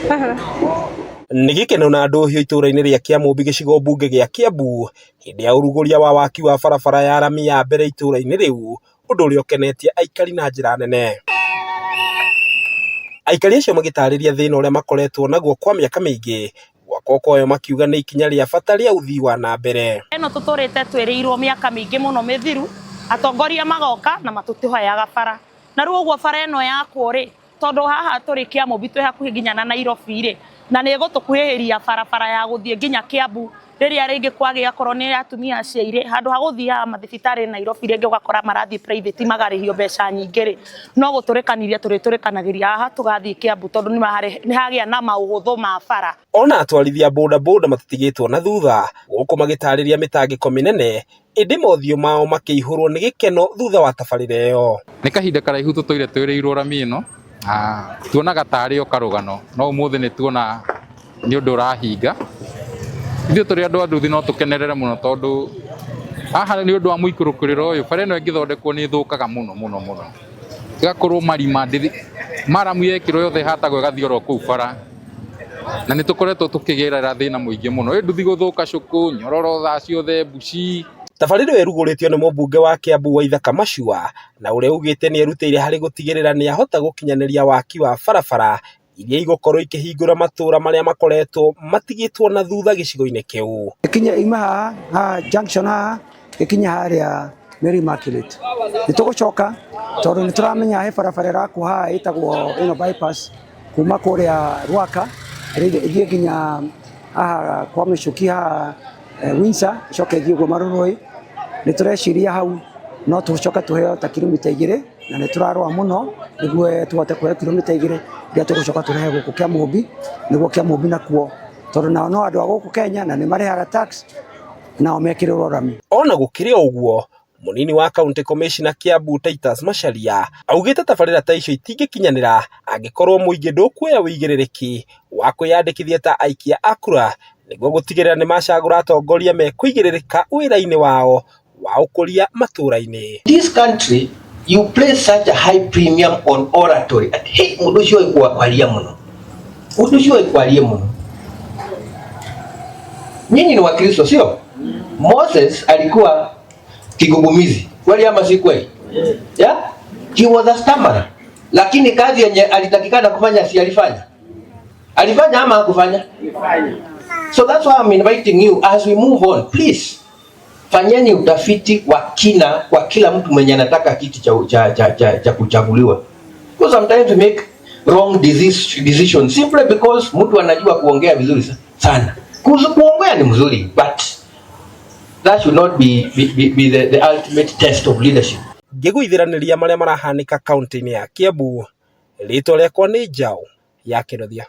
Nĩ gĩkeno na ndũhio itũra-inĩ rĩa Kĩamũmbi gĩcigo mbunge gĩa Kĩambu hĩndĩ ya ũrugũria wa waki wa barabara ya rami ya mbere itũra-inĩ rĩu, ũndũ ũrĩa ũkenetie aikari na njĩra nene. Aikari acio magĩtarĩria thĩna ũrĩa makoretwo naguo kwa mĩaka mĩingĩ, gwakwo kwayo makiuga nĩ ikinya rĩa bata rĩa ũthii wa na mbere. Ĩno tũtũrĩte twĩrĩirwo mĩaka mĩingĩ mũno mĩthiru, atongoria magoka na matũtũheaga bara. Na rĩu ũguo bara ĩno yakwo rĩ, tondũ haha tũrĩ Kĩamũmbi twĩ hakuhĩ nginya na Nairobi rĩ, na nĩ ĩgũtũkuhĩhĩria barabara ya gũthiĩ nginya Kĩambu rĩrĩa rĩngĩ kwagĩa akorwo nĩ atumia aciairĩ, handũ ha gũthiaga mathibitarĩ Nairobi rĩngĩ ũgakora marathiĩ private magarĩhio mbeca nyingĩ rĩ, no gũtũrĩkanĩria tũrĩtũrĩkanagĩria haha tũgathiĩ Kĩambu tondũ nĩ hagĩa na maũhũthũ ma bara. Ona atwarithia boda boda matitigĩtwo na thutha, gũkũ magĩtarĩria mĩtangĩko mĩnene ĩndĩ mothiũ mao makĩihũrwo nĩ gĩkeno thutha wa tabarĩra ĩyo. Nĩ kahinda karaihu tũtũire twĩrĩirwo rami ĩno, tuonaga tarĩ o karũgano, no ũmũthĩ nĩ tuona nĩ ũndũ ũrahinga. Ithuĩ tũrĩ andũ a nduthi no tũkenerere mũno tondũ haha nĩ ũndũ wa mũikũrũkĩrĩro ũyũ, bara ĩno ĩngĩthondekwo nĩ ĩthũkaga mũno mũno mũno. Ĩgakorwo marima, maramu yekĩrwo yothe ĩhatagwo ĩgathiĩ oro kũu bara. Na nĩ tũkoretwo tũkĩgerera thĩna mũingĩ mũno. Ĩ nduthi gũthũka cũkũ, nyororo thaa ciothe, mbuci. Tabarĩra ĩyo ĩrugũrĩtio nĩ mũmbunge wa Kiambu Waithaka Machua na ũrĩa ugĩte nĩ erutĩire harĩ gũtigĩrĩra nĩ ahota gũkinyanĩria waki wa barabara iria igũkorwo ikĩhingũra matũra marĩa makoretwo matigĩtwo na thutha gĩcigo-inĩ kĩu. Ĩkinye ima haha haha junction haha ĩkinye harĩa Mary Immaculate. Nĩ tũgũcoka tondũ nĩ tũramenya he barabara ĩrakwo haha ĩtagwo ĩno bypass kuma kũrĩa Rwaka ĩthiĩ nginya haha kwa Mĩcuki haha Windsor ĩcoke ĩthiĩ ũguo Marurui. Nĩ tũreciria hau no tũcoke tũheo ta kilomita 2 na nĩ tũrarũa mũno nĩguo tũhote kũheo kilomita 2 iria tũgũcoka tũrehe gũkũ Kĩamũmbi, nĩguo Kĩamũmbi nakuo tondũ nao no andũ a gũkũ Kenya na nĩ marĩhaga tax nao mekĩrĩrwo rami. Ona gũkĩrĩ o ũguo, mũnini wa county commissioner Kiambu Titus Macharia augĩte tabarĩra ta icio itingĩkinyanĩra angĩkorwo mũingĩ ndũkuoya ũigĩrĩrĩki wa kwĩyandĩkithia ta aikia a kura nĩguo gũtigĩrĩra nĩ macagũra atongoria mekũigĩrĩrĩka wĩra-inĩ wao wa ũkũria matũra-inĩ. This country you place such a high premium on oratory at hey mundu ucio oi kwaria muno, mundu ucio oi kwaria muno. Nyinyi ni Wakristo, sio? Moses alikuwa kigugumizi, kweli ama si kweli? Yeah? He was a stammerer. Lakini kazi yenye alitakikana kufanya si alifanya? Alifanya ama hakufanya? So that's why I'm inviting you as we move on, please fanyeni utafiti wa kina kwa kila mtu mwenye anataka kiti cha kuchaguliwa. Because sometimes we make wrong decisions simply because mtu anajua kuongea vizuri sana. Kuongea ni mzuri, but that should not be the ultimate test of leadership. Ngĩgũithĩranĩria marĩa marahanĩka kaunti-inĩ ya Kiambu, rĩtwa rĩakwa nĩ Njaũ ya Kĩrothia.